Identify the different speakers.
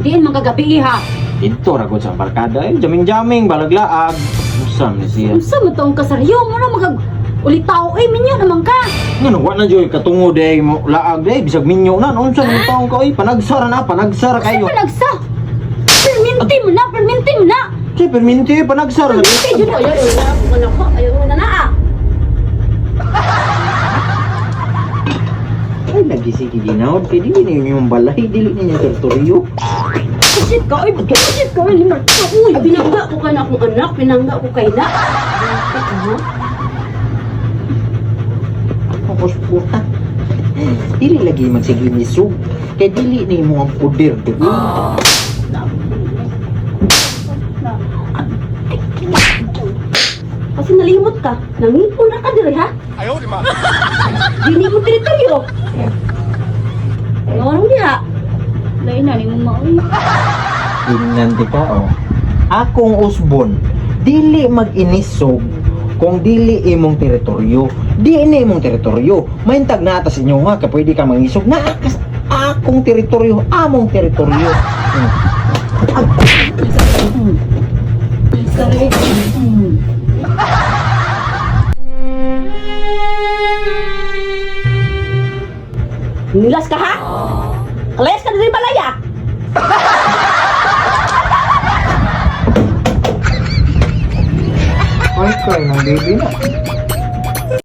Speaker 1: Diin man kagabi ha.
Speaker 2: Dito ra gud sa barkada eh. Jaming-jaming balaglaag. Unsa man ni siya?
Speaker 1: Unsa man taong kasaryo mo na magag ulitaw eh minyo naman ka.
Speaker 2: Ngano wa na joy katungo day mo laag day bisag minyo na unsa man taong ka oy panagsara na panagsara kayo.
Speaker 1: Unsa panagsa? Perminti mo na, perminti mo na.
Speaker 2: Di perminti panagsara.
Speaker 1: Perminti jud
Speaker 3: Ayaw, ayaw na ako na ko. Ayaw na na ah.
Speaker 2: Ay lagi sige ginawod kay dili ninyo yung balay dili ninyo teritoryo.
Speaker 1: Shit ka oy, shit ka oy limar ka uy.
Speaker 3: Ay, Binangga ko kay na akong anak, binangga ko kay na. Ha?
Speaker 2: Ako puta. Dili lagi magsige nisug kay dili nimo ang poder di ba?
Speaker 3: Kasi nalimot ka, nangipon na ka diri ha? Ayaw, di ma. Dili mo teritoryo. Ano diha?
Speaker 1: Lain na nimo maoy.
Speaker 2: Tingnan di ka oh. Akong usbon dili mag-inisog kung dili imong teritoryo. Di ini imong teritoryo. Mahintag na ata sa inyo nga ka pwede ka mangisog na akas akong teritoryo, among teritoryo.
Speaker 1: Sorry.
Speaker 3: Nilas ka ha? Kalayas ka diri balaya.
Speaker 2: Ay, kay ng baby na.